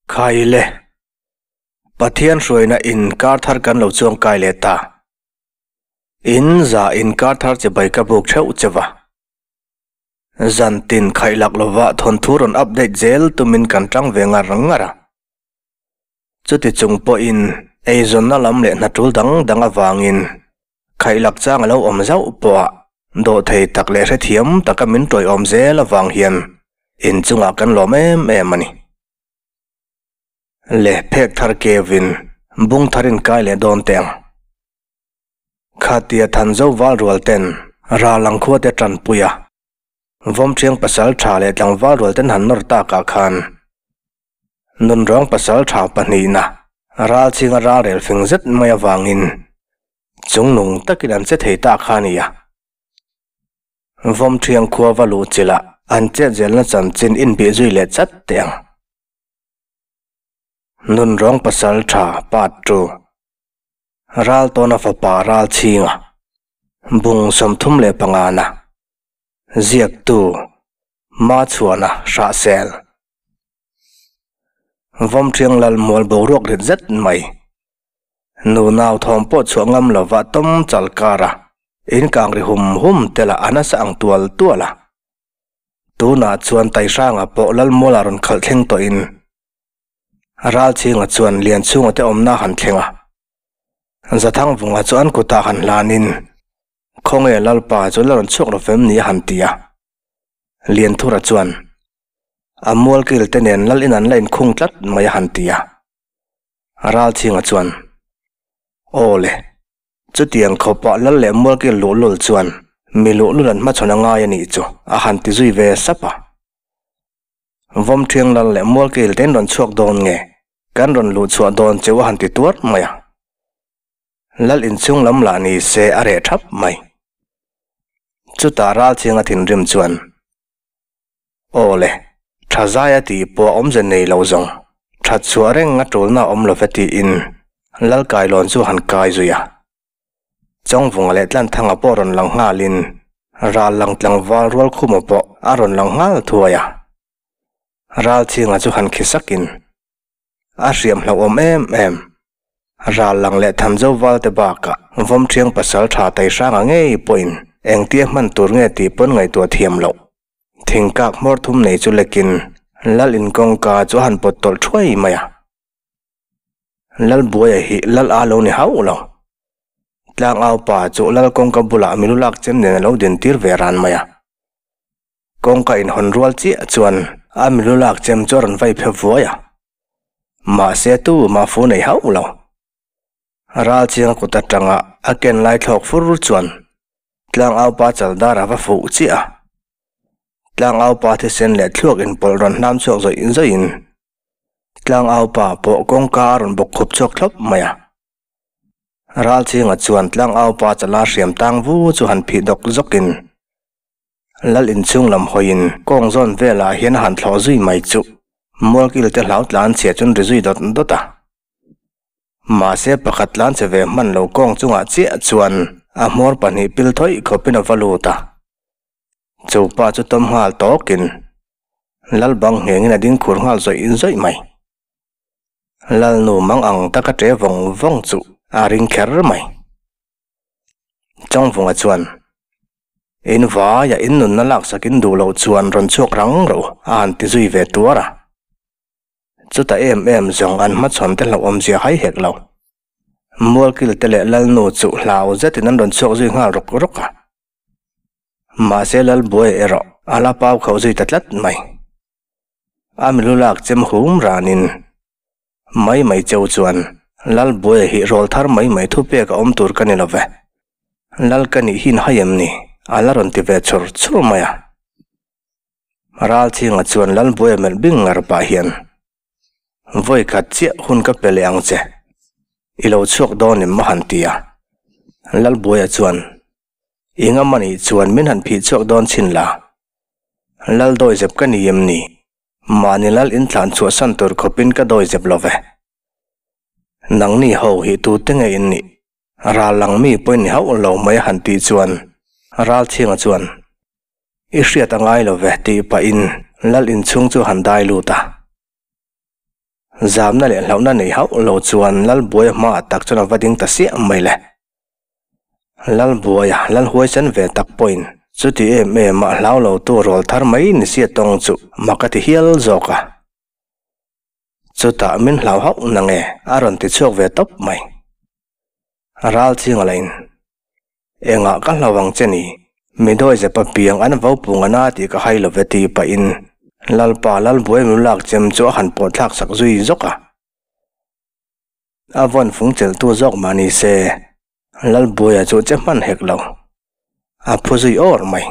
Khaile, Pathian hruaina in kar thar kan lo chuang kai leh ta. In za in kar thar chibai ka buk theuh che va. Zan tin khaih lak lova thawnthu rawn update zel tumin kan tang ve ngar ngar a. Chuti chung pawhin eizawnna lam leh hna tul dang dang avangin khaih lak chang a lo awm zauh pawh a, dawhthei tak leh hrethiam taka min tawiawm zel avang hian inchungah kan lawm em em a ni. Le phek thar kevin bung thar in kai leh dawn teh ang. Khatia Thanzo val rual ten ral ang khua te tanpui a, Vawmṭhiang pasal ṭha leh tlangval rual ten han nawr takah khan Nunrawng pasal ṭha pahnihna ral chhinga ral rel fing zet mai avangin chungnung takin an che thei ta kha a ni a. Vawmṭhiang khua va luh chilh an chet zelna chanchin inbih zui leh chat teh ang. Nunrawng pasal ṭha part 2 Ral tawna fapa ral chhinga bung 35 na ziaktu Machhuana Hrahsel. Vawmṭhiang lal mual boruak rit zet mai. Nu nau thawm pawh chhuah ngam lova tawm chal kar a, in kang ri hum hum te lah a nasa ang tual tual a. Tunah chuan Taihranga pawh lal mualah rawn khalh thleng tawhin Ralchhinga chuan Lianchhunga te awmna han thleng a. Zathangvunga chu an kutah han hlanin Khawnge Lalpa chu la rawn chhuak lo fem ni a han ti a. Lianthura chuan A mualkil te nen lal in an la inkhung tlat mai a han ti a. Ralchhinga chuan, Aw le, chutiang khawpah lal leh mualkil luhlul chuan mi luhlul an hmachhawn a ngai a nih chu a han ti zui ve sap a. Vawmṭhiang lal leh mualkil te in rawn chhuak dawn nge kan rawn luh chhuah dawn cheu a han ti tuar mai a. Lal inchhung lam lah ni se a reh thap mai. Chutah Ralchhinga thinrim chuan, Aw le, tha zai a tih pawh awmze nei lo zawng, that chhuah reng a tulna a awm lo ve tiin Lal Kailawn chu han kai zui a. Chawngvunga leh Tlanthanga pawh rawn lang nghalin ral lang tlangval Rualkhuma pawh a rawn lang nghal thuai a. Ralchhinga chu han khi sakin a hriam hlauhawm em em. Ral lang leh Thanzo valte bakah Vawmṭhiang pasal tha Taihranga ngei pawhin engtia hman tur nge tih pawn ngaihtuah thiam loh. Thingkak hmawr thum nei chu lekin Lal in kawngka chu a han pawt tawlh thuai mai a. Lal buaia hi Lal a lo ni hauh lo. Tlangau pa chu Lal kawngka bulah milu lak chem nen a lo din tir ve ran mai a. Kawngka inhawn rual chiah chuan a milu lak chem chu a rawn vai phe vuai a. Mahse tu mah fu nei hauh lo. Ral chiang kut atanga a ken lai thlawk fur chuan tlangau pa chaldar a va fuh chiah a. Tlangau pa thisen leh thluak inpawlh rawn hnam chhuak zawih zawihin tlangau pa pawh kawngka a rawn bawk khup chhuak thlawp mai a. Ral chinga chuan tlangau pa chala hriam tang vu chu han phih dawk zawkin Lal inchhung lam hawiin kawng zawn velah hian a han thlawh zui mai chu mualkil te hlau tlan chhia chuan ri zui dawt dawt a. Mahse pakhat tlan che ve hman lo kawng chungah chiah chuan a hmawr pahnih pil thawih khawpin a va lut a. Chu pa chu tawm nghal tawkin Lal bang nghengin a ding khur nghal zawih zawih mai. Lal nu mang ang taka ṭe vawng vawng chu a ring kher mai. Chawngvunga chuan, In vaia in nunna laksak in duh loh chuan rawn chhuak rang ro a han ti zui ve tuar a. Chuta em em zawng an hmachhawn te hlauhawmzia hai hek lo. Mualkil te leh Lalnu chu hlau zetin an rawn chhuak zui nghal rawk rawk a. Mahse Lalbuaia erawh a la pau khauh zui ta tlat mai. A milu lak chem hum ranin Mai mai cheu chuan Lalbuaia hi rawl thar mai mai thu pek a awm tur ka ni lo ve. Lal ka nih hin hai em ni? A la rawn ti ve chur chur mai a. Ralchhinga chuan Lalbuaia melh bing ngar pah hian, Vawi khat chiah hun ka pe leh ang che. I lo chhuak dawn em a han ti a. Lalbuaia chuan, I ngam a nih chuan min han phih chhuak dawn chhin la. Lal dawizep ka ni em ni? Mahni lal in thlan chhuahsan tur khawpin ka dawi zep lo ve. Nangni ho hi tute nge in nih? Ral lang mi pawh in ni hauh lo mai a han tih chuan Ralchhinga chuan, I hriat a ngai lo ve tih pahin lal inchhung chu han dai lut a. Zamna leh hlauhna nei hauh lo chuan Lalbuaia hmaah tak chuan a va ding ta siah mai le. Lalbuaia lal huaisen ve tak pawhin chuti em em a hlau lo tu rawl thar mai ni sia tawng chu mak a ti hial zawk a. Chutah min hlau hauh na nge a rawn ti chhuak ve tawp mai. Ral ching a la in. Engah ka hlau ang che ni? Mi dawi zepa piang an vo pung a na tih ka hai lo ve ti pahin Lalpa Lalbuai min lak chem chu a han pawh thlak sak zui zawk a. A vawn fung chelhtu zawk mah ni se, Lalbuaia chu che hman hek lo. A phu zui awr mai.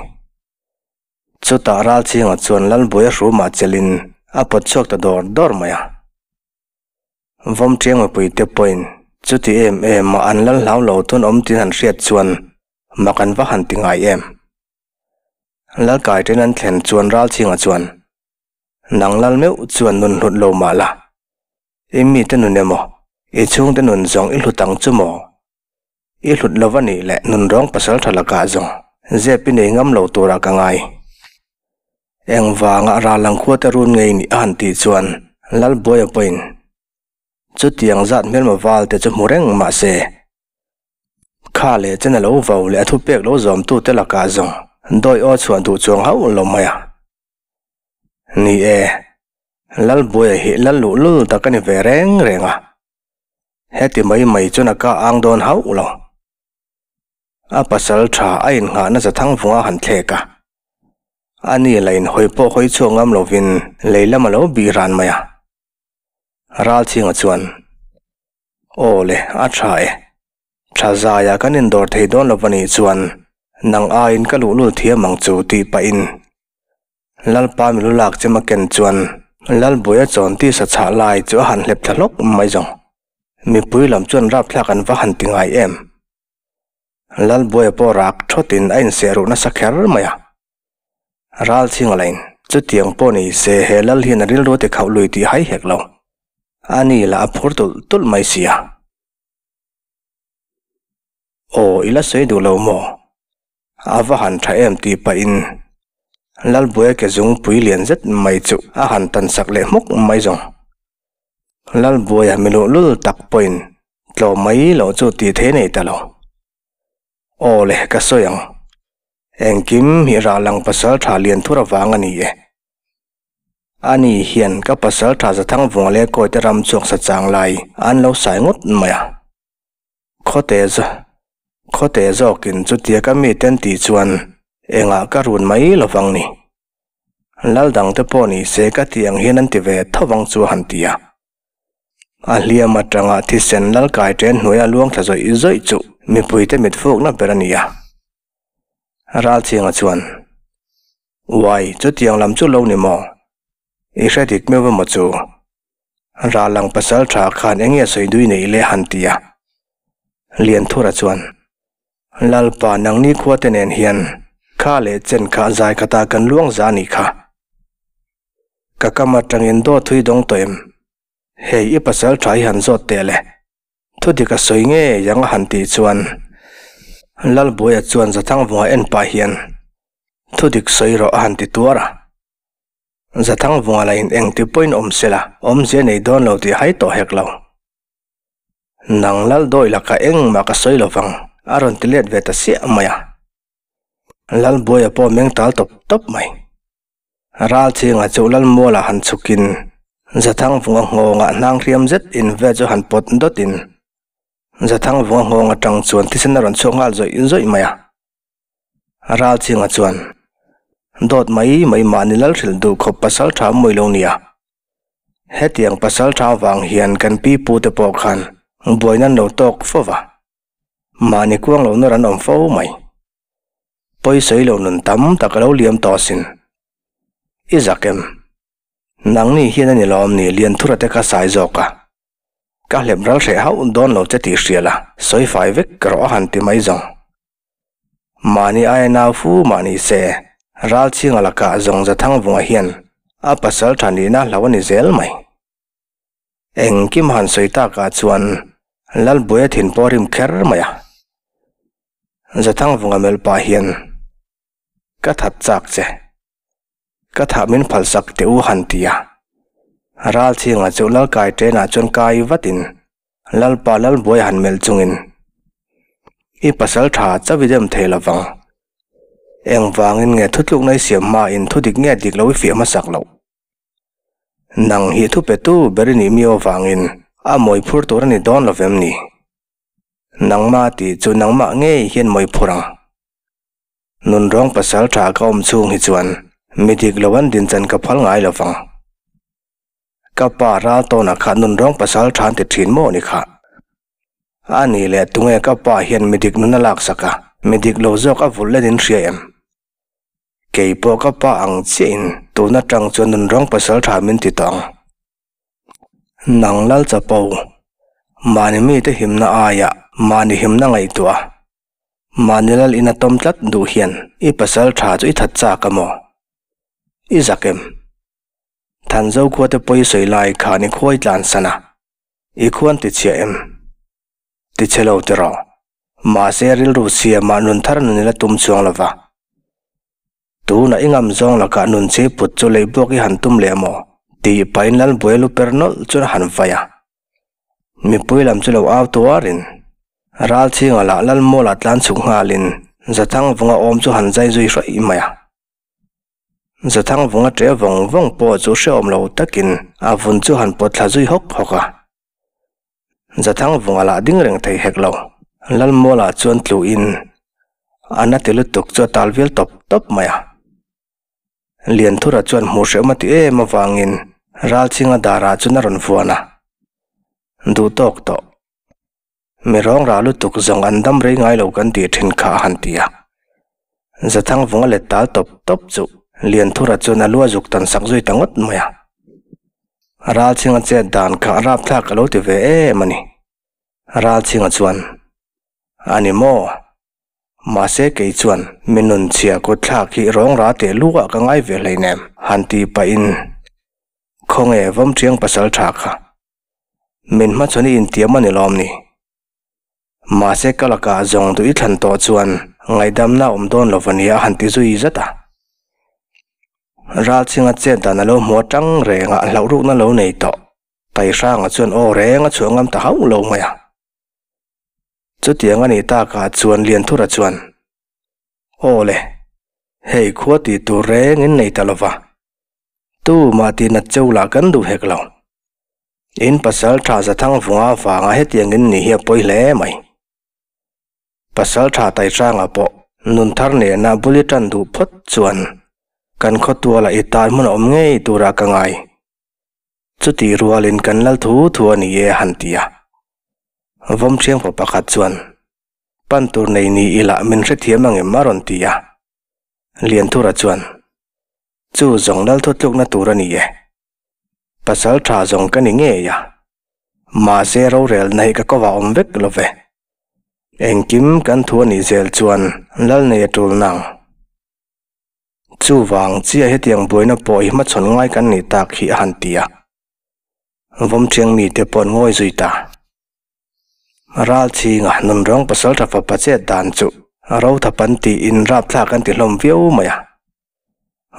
Chutah Ralchhinga chuan Lalbuaia hrumah chelhin a pawt chhuak ta dawr dawr mai a. Vawmṭiang mipuite pawhin chuti em em a an lal hlau lo tun awm tin han hriat chuan mak an va han ti ngai em. Lalkai ṭen an thlen chuan Ralchhinga chuan, Nang lal meuh chuan nun hlut lo mah la. I mite nun emaw, i chhungte nun zawng i hlut ang chu maw? I hlut lo va nih leh nun rawng pasal tha lakah zawng zep i nei ngam lo turah ka ngai. Engvanga ral ang khua te run ngei nih a han tih chuan Lalbuaia pawhin chutiang zat hmelma val te chu hmu reng mah se, kha leh chen a lo vo leh a thupek lo zawmtute lakah zawng dawi aw chhuah duh chuang hauh lo mai a. Ni e, Lalbuaia hi lal luh lul tak a ni ve reng reng a. Heti mai mai chuan a ka ang dawn hauh lo. A pasal tha a innghahna zathang vunga han thlek a. A ni la inhawi pawh hawi chhuak ngam lovin lei lam a lo bih ran mai a. Ralchhinga chuan, Aw le, a tha e. Tha zaia kan indawr thei dawn lo va nih chuan nang aiin ka luhlul thiam ang chu tih pahin Lalpa milu lak chem a ken chuan Lalbuaia chawn tisa chhah lai chu a han hlep thla hlawk mai zawng. Mipui lam chuan rapthlak an va han ti ngai em. Lalbuaia pawh rak thawtin a inseh ruh nasa kher mai a. Ralchhinga lain chutiang pawh ni se he lal hian a rilru a ti khauh lui tih hai hek lo. A ni lah a phur tulh tulh mai sia. Aw i la sawi duh lo maw? A va han tha em tih pahin Lalbuaia ke zungpui lian zet mai chu a han tan sak leh hmuk mai zawng. Lalbuaia mi luhlul tak pawhin tlawm mai loh chu tih thei nei ta lo. Aw le ka sawi ang. Engkim hi rah lang pasal tha lian thur avang a ni e. Ani hian ka pasal tha Zathang vunga leh Kawite ram chhuak sa chang lai an lo sai ngawt mai a. Khawte khawte zawkin chutia ka miten tih chuan engah ka run mai lovang ni. Lal dangte pawh ni se ka tih ang hian an ti ve tho vang chu a han ti a. A hliam atanga thisen lal kai ṭen hnuaia luang thla zawih zawih chu mipuite mit fukna ber a ni a. Ralchhinga chuan. Uai, chutiang lam chu lo ni maw? I hre dik meuh emaw chu? Ral ang pasal tha khan eng nge sawi dui neih le han ti a. Lianthura chuan, Lalpa nangni khua te nen hian kha leh chen kha zai khatah kan luang za nih kha. Ka kam atangin dawt thui dawng tawh em? Hei i pasal tha hi han zawt teh le. Thudik a sawi ngei ang a han tih chuan Lalbuaia chuan Zathangvunga en pah hian thudik sawi rawh a han ti tuar a. Zathangvunga lah in engti pawhin awm sela awmzia nei dawn lo tih hai tawh hek lo. Nang Laldawi lakah engmah ka sawi lovang a rawn ti let ve ta siah mai a. Lalbuaia pawh a meng tal tawp tawp mai. Ralchhinga chu Lalmuala han chhukin Zathangvunga nghawngah hnang hriam zet in vel chu han pawt dawtin Zathangvunga nghawng atang chuan thisen a rawn chhuak nghal zawih zawih mai a. Ralchhinga chuan dawt mai mai mahni lal hrilh duh khawp pasal tha mawi lo nia. Hetiang pasal tha vang hian kan pi pu te pawh khan buaina an lo tawk fo va. Mahni kuang lo nawr an awm fo mai. Pawisawi lo nun tam tak a lo liam tawh asin. I zak em? Nangni hian a ni lawm ni Lianthura te kha sai zawk a. Ka hlep ral hreh hauh dawn lo che tih hria la, sawi fai vek rawh a han ti mai zawng. Mahni aia nau fu mah ni se, Ralchhinga lakah zawng Zathangvunga hian a pasal tha nihna hlo a ni zel mai. Engkim han sawi takah chuan Lalbuaia thin pawh a rim kher mai a. Zathangvunga melh pah hian, Ka that chak che. Ka thah min phalsak teh u han ti a. Ralchhinga chu Lalkai ṭenah chuan kai vatin Lalpa Lalbuai han melh chungin, I pasal ṭha chauh i dem thei lovang. Engvangin nge thutlukna i siam hmain thudik nge dik lo i fiah hmasak loh? Nang hi thupetu ber i nih mi avangin a mawi phur tur a ni dawn lo vem ni? Nangmah tih chu nangmah ngei hian mawi phur ang. Nunrawng pasal tha ka awm chhung hi chuan mi dik lo an dinchan ka phal ngai lo vang. Ka pa ral tawnah kha nunrawng pasal tha an ti thin maw ni kha? A nih leh tunge ka pa hian mi dik nun a laksak a, mi dik lo zawk a vulh len in hria em? Kei pawh ka pa ang chiah in tun atang chuan nunrawng pasal tha min ti tawh ang. Nang lal chapo, mahni mite himna aiah mahni himna ngaihtuah a, Mahni lal in a tawm tlat duh hian i pasal tha chu i that chak a maw? I zak em? Thanzo khua te pawi sawi lai khan i khuai tlan san a, i khuan ti chhia em? Ti chhe lo tiraw? Mahse rilru siamah nun thar nun ila tum chuang lo va. Tunah i ngam zawng lakah nun che put chu lei buak i han tum leh maw? Tih pahin Lalbuai lu per nawlh chuan a han vai a. Mipui lam chu lo au tuarin Ralchhinga lah Lalmawla tlan chhuk nghalin Zathangvunga awm chu han zai zui hraih mai a. Zathangvunga ṭe vawng vawng pawh chu hrehawm lo takin a vun chu han pawt thla zui hawk hawk a. Zathangvunga lah ding reng thei hek lo. Lalmawla chuan tluin a na ti lutuk chu a tal vial tawp tawp mai a. Lianthura chuan hmuh hrehawm a ti em avangin Ralchhinga darah chuan a rawn vuan a, Duh tawk tawh. Mi rawng rah lutuk zawng an dam rei ngai lo kan tih thin kha a han ti a. Zathangvunga let tal tawp tawp chu Lianthura chuan a lu a zuk tan sak zui ta ngawt mai a. Ralchhinga chet dan kha rapthlak a lo ti ve em a ni. Ralchhinga chuan, A ni maw? Mahse kei chuan mi nun chhia kut thlak hi rawng ra teh lu ah ka ngai ve hleinem han tih pahin khawnge vawmṭhiang pasal tha kha min hmachhawn i intiam a ni lawm ni. Mahse ka lakah zawng duh i thlan tawh chuan ngaihdamna a awm dawn lo va nia han ti zui zat a. Ralchhinga chet dan a lo hmu atang reng a hlauhrukna lo nei tawh Taihranga chuan aw reng a chhuah ngam ta hauh lo mai a. Chutiang a nih takah chuan Lianthura chuan, Aw le, hei khua tih tur reng in nei ta lo va, tumah tih nat cheu lah kan duh hek lo. In pasal tha Zathang vunga vanga hetiang in nih hi a pawi hle mai. Pasal tha Taihranga pawh nun thar nena bul i tan duh phawt chuan kan khawtualah i tan hmun a awm ngei turah ka ngai. Chutih rualin kan lal thu thu a ni e a han ti a. Vawmṭhiang pa pakhat chuan, Pan tur nei ni ila min hrethiam ang em a rawn ti a. Lianthura chuan, Chu zawng lal thutlukna tur a ni e. Pasal ṭha zawng ka ni ngei a. Mahse rorelna hi ka kovah awm vek lo ve. Engkim kan thu a nih zel chuan lal nei a ṭul nang. Chuvang chiah hetiang buaina pawh hi hmachhawn ngai kan nih tak hi a han ti a. Vawmṭhiang mite pawh an ngawi zui ta. Ralchhinga nunrawng pasalṭha fapa chet dan chu Rothap an tiin rapthlak an ti hlawm viau mai a.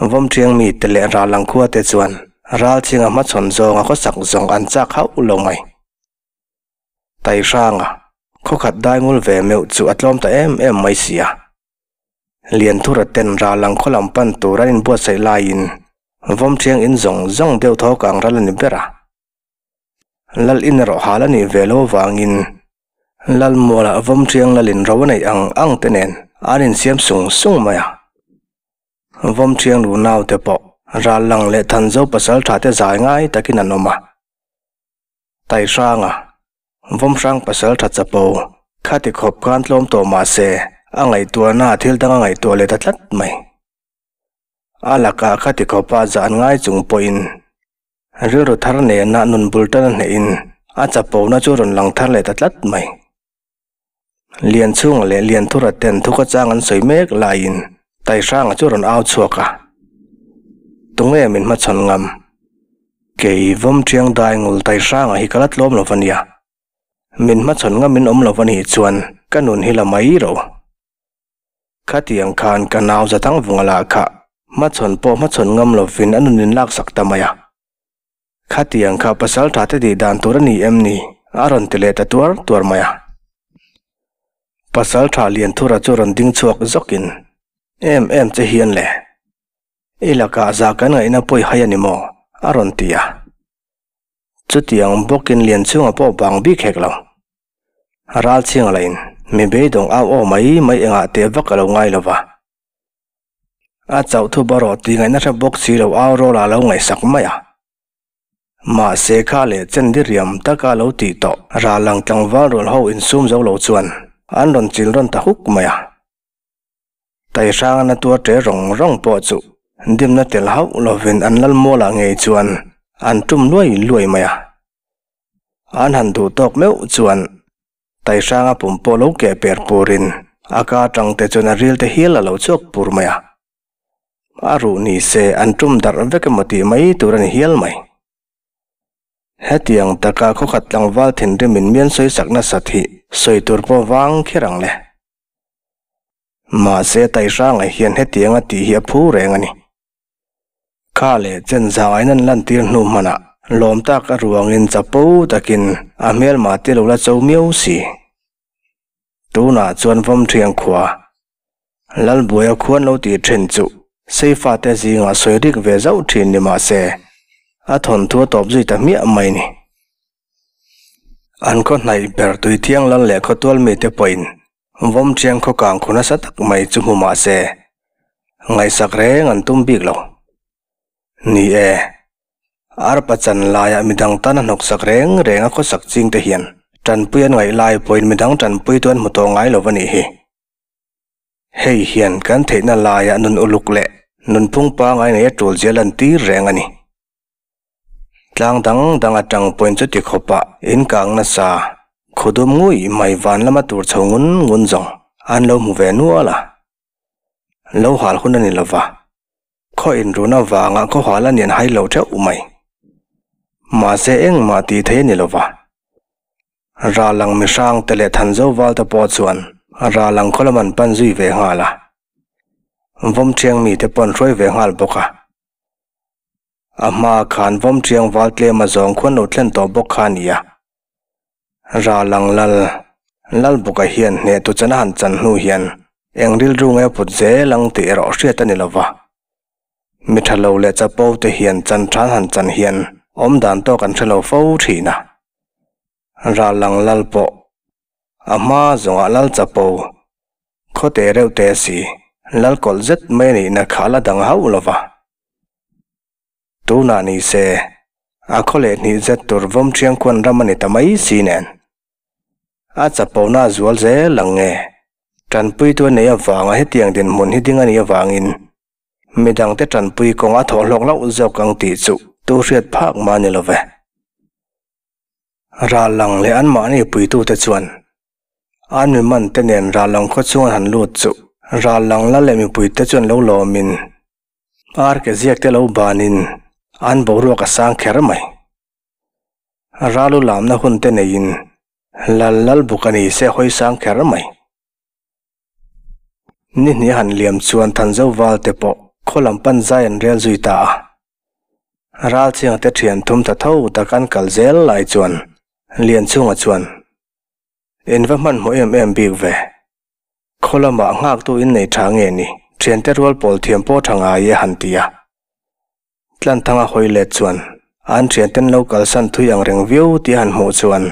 Vawmṭhiang mite leh Rallang khuate chuan Ralchhinga hmachhawn zawnga khawsak zawng an chak hauh lo mai. Taihranga khawkhat daingul ve meuh chu a tlawm ta em em mai si a. Lianthura ten ral ang khaw lam pan tur an inbuatsaih laiin vawmṭhiang in zawng zawng deuh thaw kang ral a ni ber a. Lal in erawh hal a nih ve lo avangin Lalmualah vawmṭhiang lalin ro a neih ang ang te nen an insiam sung sung mai a. Vawmṭhiang lu naute pawh ral lang leh Thanzo pasalṭha te zai ngai takin an awm a. Taihranga, Vawmhrang pasalṭha chapo, khati khawp khan tlawm tawh mah se, a ngaihtuahna thil dang a ngaihtuah leh ta tlat mai. A lakah khati khawpa zah an ngai chung pawhin rilru thar nena nun bul tan a hnehin a chapona chu rawn lang thar leh ta tlat mai. Lianchhunga leh Lianthura ten thuka chang an sawi mek laiin Taihranga chu rawn au chhuak a, Tunge min hmachhawn ngam? Kei Vawmṭhiang Daingul Taihranga hi ka la tlawm lo va nia. Min hmachhawn ngam in awm lo va nih chuan ka nun hi la mai ro. Khatiang khan ka nau Zathangvunga lah kha hmachhawn pawh hmachhawn ngam lovin a nun in laksak ta mai a. Khatiang kha pasaltha te tih dan tur a ni em ni? a rawn ti leh ta tuar tuar mai a. Pasaltha Lianthura chu rawn ding chhuak zawkin, Em em che hian le. I lakah zah kan ngaihna pawi hai a ni maw? a rawn ti a. Chutiang bawkin Lianchhunga pawh bang bik hek lo. Ralchhinga lahin mi beidawng au aw mai mai engah teh vak a lo ngai lo va. A chauh thu barawh tih ngaihna hre bawk si lo au rawlah a lo ngaihsak mai a. Mahse kha leh chen diriam taka lo tih tawh Rallang tlangval rual ho insum zo lo chuan an rawn chil rawn ta huk mai a. Taihranga na tuar ṭe rawng rawng pawh chu dimna tel hauh lovin an lal mualah ngei chuan an tum luai luai mai a. An han duh tawk meuh chuan Taihranga pum pawh lo keh per purin a ka atang te chuan a ril te hial a lo chhuak pur mai a. A ruh ni se an tum darh vek emaw tih mai tur a ni hial mai. Hetiang taka khawkhat tlangval thinrimin mian sawisak nasat hi sawi tur pawh vang kher ang le. Mahse Taihranga hian hetianga tih hi a phu reng a ni. Kha leh chen zangaiin an lantir hnu hmanah lawm tak a ruangin chapo takin a hmelma te lo la cho miau si. Tunah chuan Vawmṭhiang khua Lalbuaia khuan lo tih ṭhin chu Seifa te zingah sawi rik ve zauh ṭhin ni mahse a thawnthu a tawp zui ta hmiah mai ni. An khaw hnaih ber Tuithiang lal leh khawtual mite pawhin Vawmṭhiang khaw kang khu nasa tak mai chu hmu mah se, ngaihsak reng an tum bik lo. Ni e, arpa chan laiah midang tan a hnawksak reng reng a khawsak ching te hian ṭanpui an ngaih lai pawhin midang ṭanpui chu an hmu tawh ngai lo a nih hi. Hei hian kan theihna laiah nun uluk leh nunphung pangai nei a ṭul zia lantir reng a ni. Tlang dang dang atang pawhin chuti khawpah in kang nasa, khawdum ngui mai van lama tur chho ngun ngun zawng an lo hmu ve nual a. Lo hal hun a ni lova, khaw inrun avanga khaw hal a nian hai lo theuh mai. Mahse engmah tih thei a ni lova. Ralang mihrang te leh Thanzo val te pawh chuan Ralang khaw lam an pan zui ve nghal a. Vawmṭhiang mite pawh an hruai ve nghal bawk a. A hma khan Vawmṭiang val tlem a zawng khuan lo thlen tawh bawk kha a ni a. Ralang lal, Lalbuka hian hnehtu chan a han chan hnu hian eng rilru nge a put zel ang tih erawh hriat a ni lo va. Mi tha lo leh chapo te hian chan than han chan hian awmdan tawk an hre lo fo thin a. Ralang lal pawh a hma zawngah lal chapo khaw te reuh te si lal kawlh zet mai a nihna kha a la dang hauh lo va. Tunah ni se, a khaw leh hnih zet tur vawm ṭhiang khuan ram a ni ta mai si nen. A chapona a zual zel ang nge? Ṭanpuitu a neih avanga hetiang dinhmun hi ding a nih avangin midangte ṭanpui kawng a thawh hlawk loh zawk ang tih chu tu hriat phak mah a ni lo ve. Ral lang leh anmahni puitute chuan an mi man te nen ral lang khaw chhung an han lut chu ral lang la leh mipuite chuan lo lawmin Ar ke ziak te lo banin an boruak a sang kher mai. Ralu lamna hun te neiin lal lal buk a ni se hawi sang kher mai. Ni hnih a han liam chuan Thanzo val te pawh khaw lam pan zai an rel zui ta a. Ralchianga te thian thum ta tho tak an kal zel lai chuan Lianchhunga chuan, In va hmanhmawh em em bik ve. Khaw lamah nghaktu in nei tha nge ni? Thiante rual pawl thiam pawh tha ngai e han ti a. Tlanthanga hawi let chuan an thianten lo kalsan thui ang reng viau tih a han hmuh chuan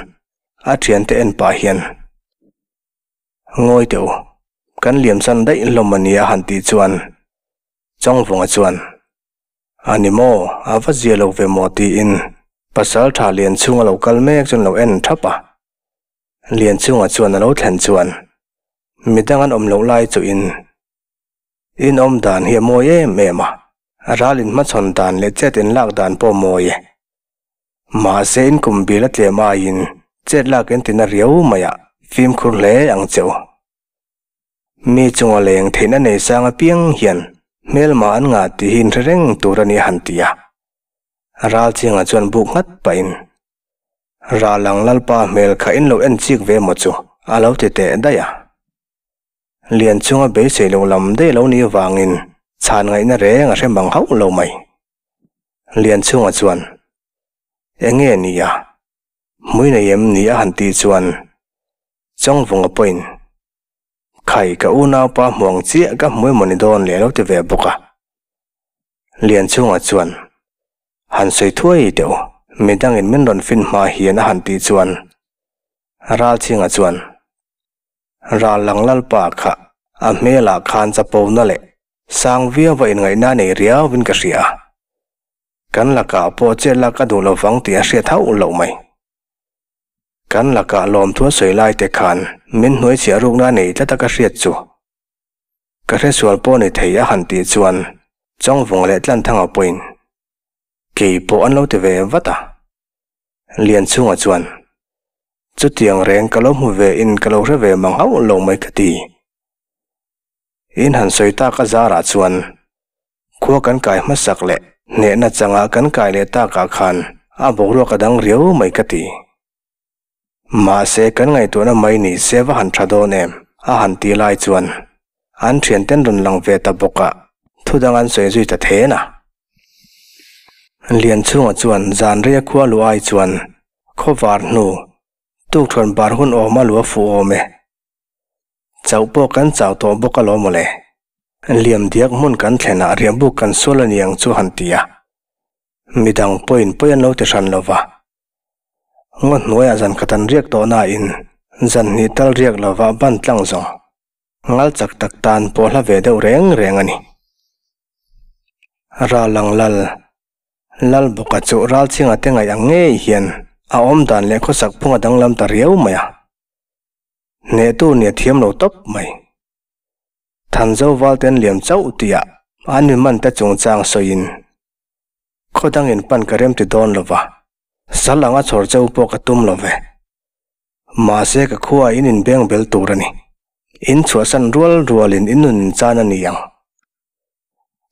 a thiante en pah hian, Ngawi teh u, kan liamsan daih hlawm a nia han tih chuan Chawngvunga chuan, A ni maw, a va zia lo ve maw tiin pasal tha lian chhunga lo kal mek chuan lo en thap a. Lianchhunga chuan a lo thlen chuan midang an awm loh lai chuhin in awm dan hi a mawi em em a, ral in hmachhawn dan leh chet in lak dan pawh a mawi e. Mahse in kum bil a tlem aiin chet lak in tina riau maiah fimkhur hle ang che u. Mi chunga leng theihna nei sang apiang hian hmelma an ngah tih hi inhre reng tur a ni a han ti a. Ralchinga chuan buk nghat pahin Ralang Lalpa hmel kha in lo en chik ve maw chu a lo ti teh daih a. Lian chunga beisei lo lam daih lo ni vangin chhan ngaihna reng a hre mang hauh lo mai. Lian chunga chuan. Enge ni a? Hmui nei em ni a han tih chuan Chawngvunga pawhin, Khai ka unaupa hmuang chiah ka hmu emaw ni dawn le a lo ti ve bawk a. Lianchhunga chuan, Han sawi thuai deuh, midangin min rawn fin hma hian a han tih chuan Ralchhinga chuan, Ral lang lalpa kha a hmelah khan chapona leh sang viau a inngaihna nei riauin ka hria a. Kan lakah pawh chet lak a duh lo vang tih a hriat hauh loh mai. Kan lakah lawmthu a sawi lai te khan min hnuai chhiah rukna nei tlat a ka hriat chu. Ka hresual pawh ni thei a han tih chuan Chawngvung leh Tlanthanga pawhin kei pawh an lo ti ve vat a. Lianchhunga chuan, Chutiang reng ka lo hmu ve in ka lo hre ve mang hauh lo mai ka ti. In han sawi tak a zarah chuan khua kan kai hmasak leh hnehna changa kan kai leh takah khan a boruak a dang riau mai ka ti. Mahse kan ngaihtuahna mai ni se va han tha dawn em a han ti lai chuan an thianten rawn lang ve ta bawk a, thudang an sawi zui ta then a. Lianchhunga chuan zan reia khua luh ai chuan khawvar hnu tukṭhuan bar hun awm a lu a fuh awm e. Chauh pawh kan chau tawh bawk alawm mawle. Liam diak hmun kan thlenah riahbuk kan sual a ni ang chu han ti a. Midang pawhin pawi an lo ti hran lo va. Ngaw hnuaiah zan khat an riak tawh nain zan hnih tal riak lova ban tlang zawng ngal chak tak tan pawh hla ve deuh reng reng a ni. Ral ang lal, lal bawka chu ral chhinga te ngaih ang ngei hian a awm dan leh khawsak phung a danglam ta riau mai a. Hnehtu nia thiam lo tawp mai. Thanzo Valten liam chauh tihah an mi man te chungchang sawiin, Khaw dangin pan ka rem ti dawn lo va, sal anga chhawr cheu pawh ka tum lo ve. Mahse ka khua in inbeng bel tur a ni. In chhuahsan rual rualin in nun in chan a ni ang.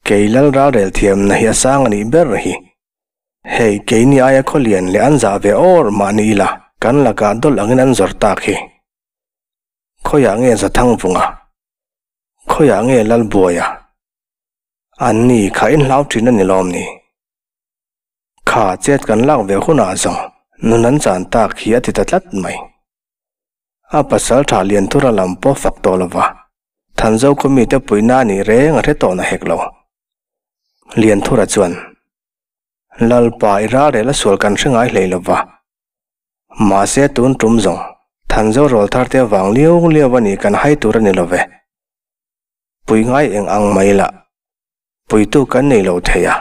Kei lal ralrel thiamna hi a sang a nih ber hi. Hei, keini aia khawlian leh an zah ve awr mah ni ila, kan lakah dawlh angin an zawr tak hi. Khawiah nge Zathangvunga? Khawiah nge Lalbuaia? Anni kha in hlau thin a ni lawm ni? Kha chet kan lak ve hunah zawng nun an chan tak hi a ti ta tlat mai. A pasal tha Lianthura lam pawh fak tawh lo va, Thanzo khaw mite puihna a nih reng a hre tawh na hek lo. Lianthura chuan, Lalpa i ralrel a sual kan hre ngai hlei lo va, mahse tun tum zawng Thanzo rawl thar te avang liau liau a nih kan hai tur a ni lo ve. Pui ngai eng ang mai lah. Puitu kan nei lo thei a.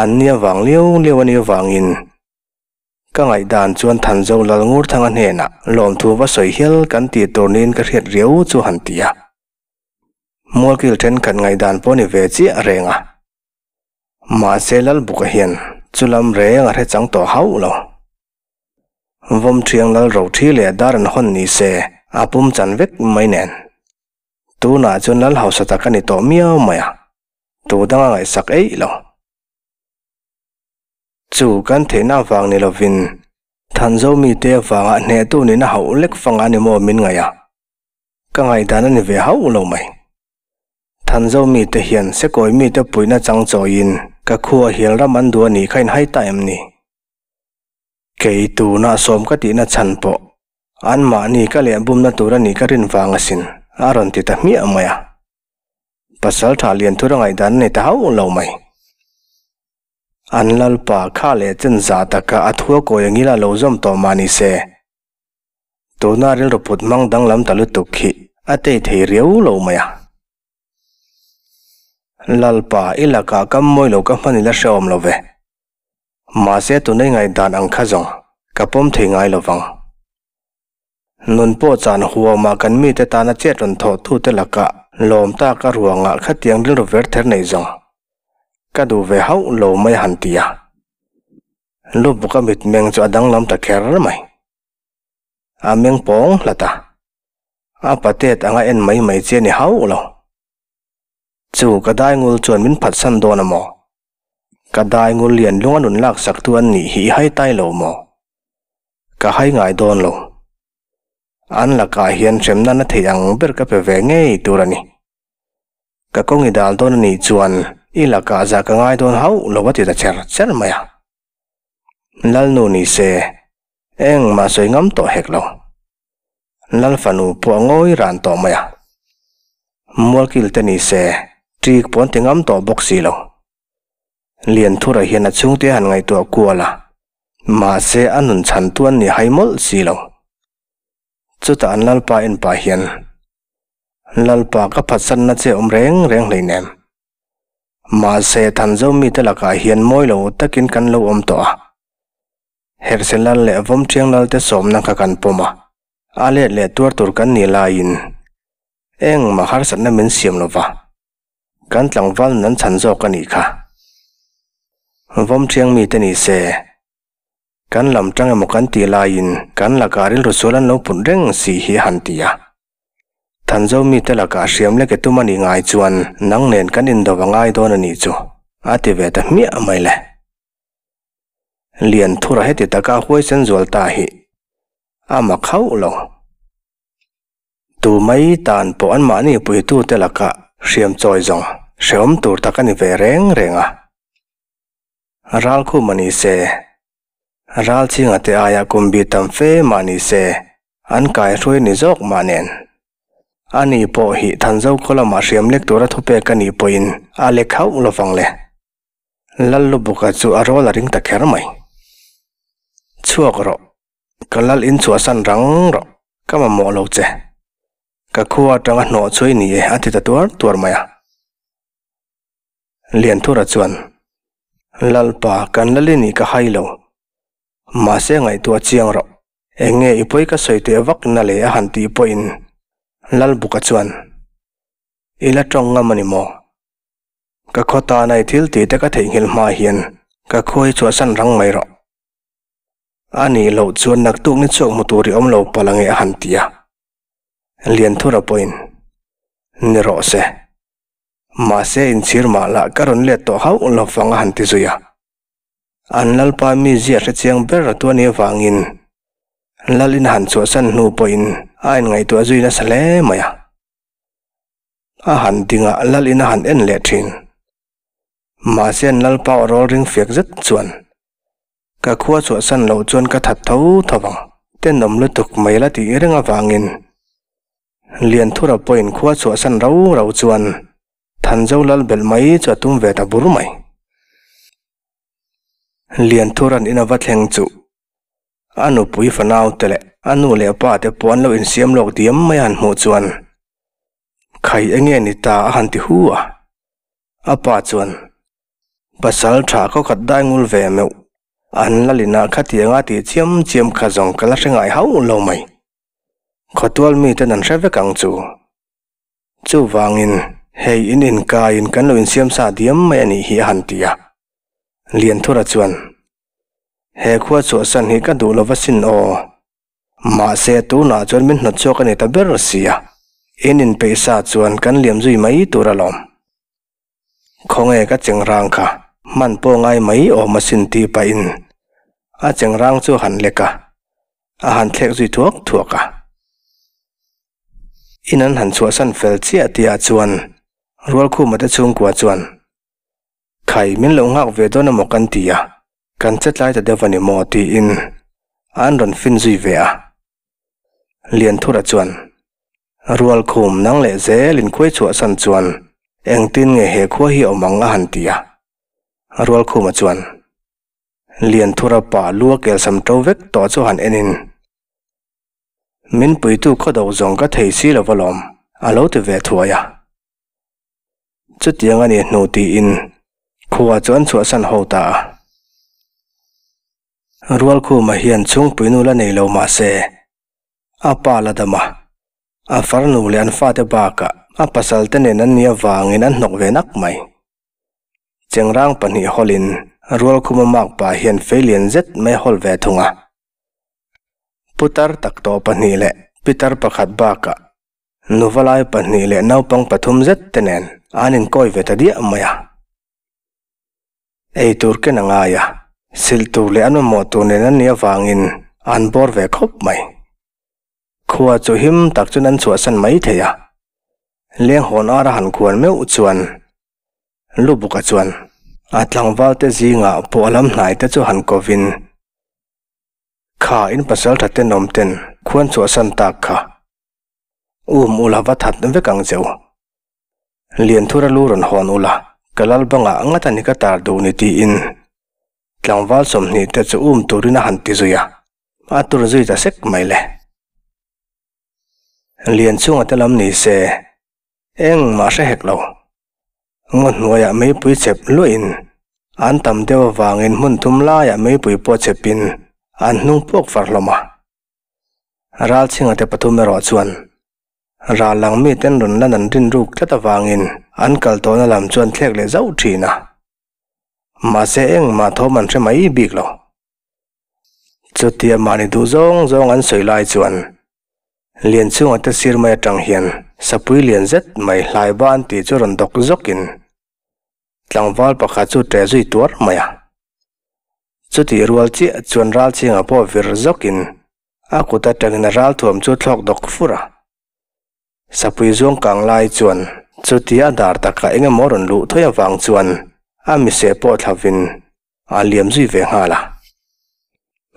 An nia vang liau liau a nih avangin ka ngaihdan chuan Thanzo Lal Ngurthanga hnenah lawmthu va sawi hial kan tih tur niin ka hriat riau chu han ti a. Mualkil thenkhat ngaihdan pawh ni ve chiah reng a. Mahse Lalbuka hian chulam reng a hre chang tawh hauh lo. Vawmthiang Lal Rothi leh dar an hawn ni se a pum chan vek mai nen. Tunah chuan lal hausa tak a ni tawh miau mai a, tu danga ngaihsak eih lo. Chu kan theihna avang ni lovin Thanzo mite avanga hnehtu nihna hauh lek fang a ni maw min ngaih a, ka ngaihdan a ni ve hauh lo mai. Thanzo mite hian Sekawi mite puihna chang chawiin ka khua hial ram an duh a nih kha inhai ta em ni? Kei tuna sawm ka tihna chhan pawh anmahni ka leh bumna tur a nih ka rin vang asin a rawn ti ta hmiah mai a. Pasaltha Lianthura ngaihdan a nei ta hauh lo mai. An lalpa kha leh chen zah taka a thua kawi angila lo zawm tawh mah ni se. Tuna rilru put hmang danglam ta lutuk hi a tei thei riau lo mai a. Lalpa i lakah kam mawi lo ka hman ila hrehawm lo ve. Mahse tunei ngaihdan ang kha zawng ka pawm thei ngai lo vang. Nun pawh chan huama kan mite tana chet rawn thawh tute lakah lawm tak a ruangah khatiang rilru ver ther nei zawng ka duh ve hauh lo mai a han ti a. Lubuk a mitmeng chu a danglam ta kher mai. A meng pawng hlat a. A patet anga en mai mai chi a ni hauh lo. Chu ka daingul chuan min phatsan dawn a maw? Ka daingul lian lung a nun lak sak tu an nih hi i hai tai lo maw? Ka hai ngai dawn lo. An lakah hian hremna na thei ang ber ka pe ve ngei tur a ni. Ka kawng i dal dawn a nih chuan i lakah zah ka ngai dawn hauh lo a ti ta cher cher mai a. Lalnu ni se, engmah sawi ngam tawh hek lo. Lal fanu pawh a ngawi ran tawh mai a. Mualkil te ni se, ṭik pawh an ti ngam tawh bawk si lo. Lianthura hian a chhungte han ngaihtuah kual a, mahse a nun chhan tuan ni hai mawlh si lo. Chutah an Lalpa en pah hian, Lalpa ka phatsanna che awm reng reng hleinem. Mahse Thanzo mite lakah hian mawi lo takin kan lo awm tawh a. Herhse lal leh Vawmṭhiang lalte sawmna kha kan pawm a, a let leh tuar tur kan nih laiin engmah harsatna min siam lo va, kan tlangval nun an chhan zawk a nih kha. Vawmṭhiang mite ni se, kan lam ṭang emaw kan tih laiin kan lakah rilru sual an lo put reng si hi a han ti a. Thanzo mite lakah hriam lek e tum a nih ngai chuan nang nen kan indo a ngai dawn a nih chu, a ti ve ta hmiah mai le. Lianthura heti taka huaisen zual ta hi a mak hauh lo. Tu mai tan pawh anmahni puitute lakah hriam chawi zawng hrehawm tur tak a ni ve reng reng a. Ralkhuma ni se, Ralchhinga te aia kum bi tam fe mah ni se, an kaihruai ni zawk mah nen. Ani pawh hi Thanzo khaw lamah hriam lek tura thupek a nih pawhin a lek hauh lovang le. Lallubuka chu a rawl a ring ta kher mai. Chhuak rawh, ka lal in chhuahsan rang rawh, ka mamawh lo che. Ka khua atanga hnawh chu i ni e a ti ta tuar tuar mai a. Lianthura chuan, Lalpa, kan lal i nih ka hai lo. Mahse ngaihtuah chiang rawh, eng nge i pawi ka sawi teh vak na le a han tih pawhin Lalbuka chuan, I la tawng ngam a ni maw? Ka khaw tana i thil tih te ka theihnghilh hma hian ka khuai chhuahsan rang mai rawh. A nih loh chuan naktuk ni chhuak hmu tur i awm lo palh ange a han ti a. Lianthura pawhin, Ni rawh se. Mahse inchhir mah lah ka rawn let tawh hauh lo vang a han ti zui a. An Lalpa mi zia hre chiang ber tu a nih avangin Lal in a han chhuahsan hnu pawhin a inngaihtuah zui nasa hle mai a. A han ding a, lal in a han en leh thin. Mahse an lalpa aw rawl ring fiak zet chuan, Ka khua chhuahsan loh chuan ka that tho tho vang, tenawm lutuk mai la tih reng avangin Lianthura pawhin khua chhuahsan rau rau chuan Thanzo lal belh mai chu a tum ve ta bur mai. Lianthura'n in a va thleng chu A nupui fanau te leh a nu leh pa te pawh an lo insiam lawk diam mai a han hmuh chuan Khai enge ni ta a han ti hu a. A pa chuan Pasal tha khaw khat dai ngul ve meuh an lalin ah khatianga tih chiam chiam kha zawng ka la hre ngai hauh lo mai. Khawtual miten an hre vek ang chu. Chuvangin hei in inkaiin kan lo insiam sa diam mai a nih hi a han ti a. Lianthura chuan He khua chhuahsan hi ka duh lo va sin aw. Mahse tunah chuan min hnawt chhuak a ni ta ber sia. In inpeih sa chuan kan liam zui mai tur alawm. Khawnge ka chengrang kha hman pawh ngai mai awm asin tih pahin a chengrang chu a han lek a, a han thlek zui thuak thuak a. In an han chhuahsan fel chiah tihah chuan Rualkhuma te chhungkua chuan Khai, min lo nghak ve dawn emaw kan ti a, kan che tlai ta deuh a ni maw tiin an rawn fin zui ve a. Lianthura chuan, Rualkhum nang leh zel inkhuai chhuahsan chuan engtin nge he khua hi awm ang a han ti a. Rualkhuma chuan, Lianthura pa lu a kelsam to vek tawh chu han enin, Min puitu khaw do zawng ka thei si lo va lawm, a lo ti ve thuai a. Chutiang a nih hnu tiin khua chu an chhuahsan ho ta a. Rualkhuma hian chhungpui nu la nei lo mah se, a pa la dam a, a farnu leh an fate bakah a pasal te nen an nih avangin an hnawk ve nak mai. Chengrang pahnih hawlin Rualkhuma makpa hian fei lian zet mai a hawl ve thung a. Putar tak tawh pahnih leh pitar pakhat bakah Nuvalai pahnih leh naupang pathum zet te nen an inkawi ve ta diah mai a. Ei tur ken a ngai a, silh tur leh an mamawh tur nen an nih avangin an bawr ve khawp mai. Khua chu him tak chuan an chhuahsan mai thei a, lenghawn ara han khuan meuh chuan Lubuka chuan a tlangval te zingah pawh a lam hnai te chu han kovin. Kha in pasaltha tenawm ten khuan chhuahsan tak kha. Um ula va that vek ang che u. Lianthura lu rawn hawn ula, ka lal bangah ngat a ni ka tar duh ni tiin tlangval 20 te chu um turin a han ti zui a, a tur zui ta sek mai le. Lianchhunga te lam ni se engmah hre hek lo. Ngaw hnuaiah meipui chep luahin an tam deuh avangin hmun thum laiah meipui pawh chepin an hnung puak far hlawm a. Ralchhinga te pathum erawh chuan ral lang miten rawn lan an rin ruk tlat avangin an kal tawhna lam chu an thlek leh zauh thin a. Mahse engmah thawm an hre mai bik lo. Chutia mahni duh zawng zawng an sawi lai chuan Lianchhunga te sir mai atang hian sapui lian zet mai hlai ban tih chu rawn dawk zawkin tlangval pakhat chu ṭe zui tuar mai a. Chutih rual chiah chuan Ralchhinga pawh vir zawkin a kut atangin a ralthuam chu thlawk dawk fur a. Sapui zuang kang lai chuan chutia a dar takah eng emaw rawn luh thawi avang chuan a mise pawh thlavin a liam zui ve nghal a.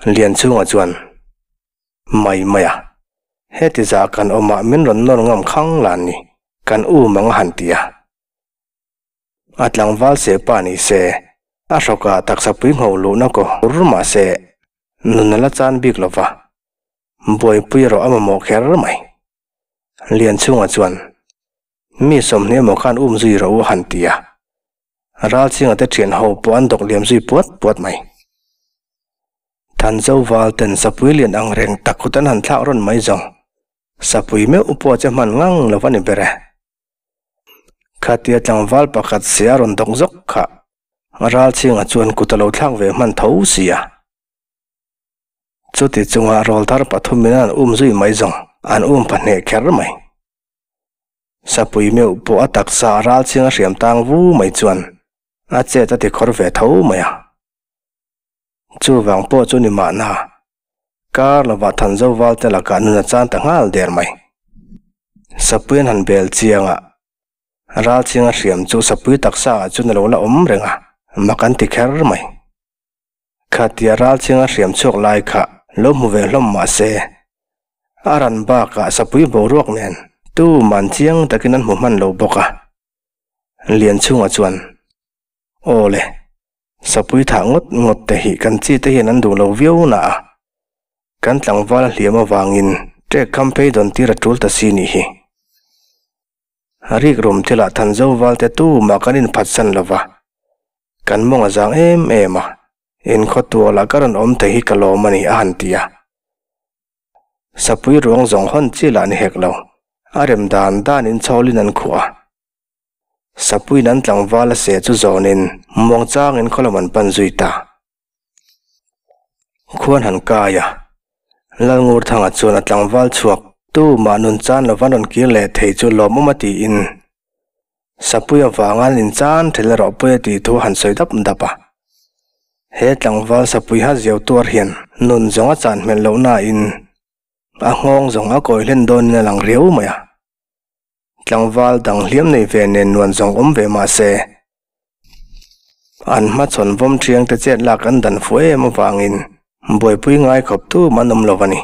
Lianchhunga chuan, Mai mai a, heti zah kan awmah min rawn nawr ngam khang lan ni, kan um ang a han ti a. A tlangval se pa ni se, a hrawkah taksa pui ngho luhna ko hur mah se, nun a la chan bik lo va, buaipui erawh a mamawh kher mai. Lianchhunga chuan, Mi 20 emaw khan um zui rawh u a han ti a, Ralchhinga te thian ho pawh an dawk liam zui puat puat mai. Thanzo val ten sapui lian ang reng tak kut an han thlak rawn mai zawng, sapui meuh pawh che hman ngang lo va ni ber e. Khatia tlangval pakhat sia rawn dawk zawk kha Ralchhinga chuan kut a lo thlak ve hman tho si a. Chuti chunga rawlthar pathumin an um zui mai zawng an um pahnih kher mai. Sapui meuh pawh a taksa Ralchhinga hriam tang vu mai chuan a chet a ti khawr ve tho mai a. Chuvang pawh chu ni mahna, kar lovah Thanzo valte lakah nun a chan ta nghal der mai. Sapui an han bel chiang a, Ralchhinga hriam chu Sapui taksa ah chuan a lo la awm reng a, mak an ti kher mai. Khatia Ralchhinga hriam chhuak lai kha lo hmu ve hlawm mah se, a ran bakah Sapui boruak nen tuman chiang takin an hmu hman lo bawk a. Lianchhunga chuan, Aw le, sapui thah ngawt ngawt te hi kan chi te hian an duh lo viau na a, kan tlangval a hliam avangin ṭek kham phei dawn tir a ṭul ta si nih hi. Rik rum thilah Thanzo val te tumah kan inphatsan lo va, kan mawng a zang em em a, inkhawtualah ka rawn awm thei hi ka lawm a ni a han ti a. Sapui ruang zawng hawn chi lah ni hek lo, a rem dan danin chhawlin an khuah a. Sapuiin an tlangval a seh chu zawnin muang changin khaw lam an pan zui ta. Khuan han kai a, Lalngurthanga chuan a tlangval chhuak tumah nun chan lova rawn kir leh thei chu lawmawm a tiin Sapui avanga an inchan thel erawh pawi a tih thu a han sawi dap dap a. He tlangval Sapui ha ziau tuar hian nun zawng a chan hmelh loh nain a nghawng zawng a kawi hlen dawnin a lang riau mai a. Tlangval dang hliam nei ve nen nuan zawng awm ve mah se, an hmachhawn vawm thiang te chet lak an dan fu em avangin buaipui ngai khawp tum an awm lo a ni.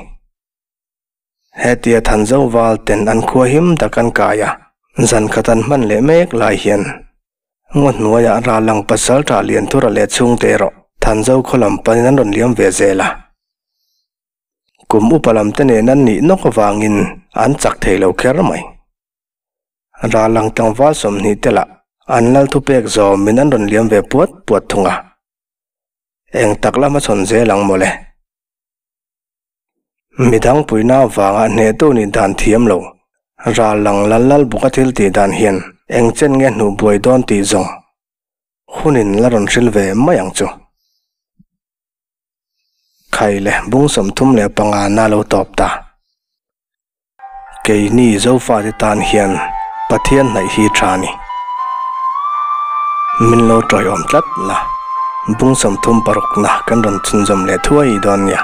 Hetia Thanzo val ten an khua him tak an kai a, zan khat an hman leh mek lai hian ngaw hnuaiah Rallang pasal tha Lianthura leh chhungte erawh Thanzo khaw lam panin an rawn liam ve zel a. Kum upa lam te nen an nih nawk avangin an chak thei lo kher mai. Rallang tlangval 20 te lah an lal thupek zawmin an rawn liam ve puat puat thung a. Eng tak lama chhawn zel ang mawle. Midang puina avanga hnehtu nih dan thiam lo, Rallang lal lal buka thil tih dan hian eng chen nge hnuh buai dawn tih zawng hunin la rawn hril ve mai ang chu. Khai le bung 35 na lo tawp ta. Keini Zofate tan hian Pathian hnaih hi tha ni. Min lo tawiawm tlat la, bung 36 na kan rawn chhunzawm leh thuai dawn nia.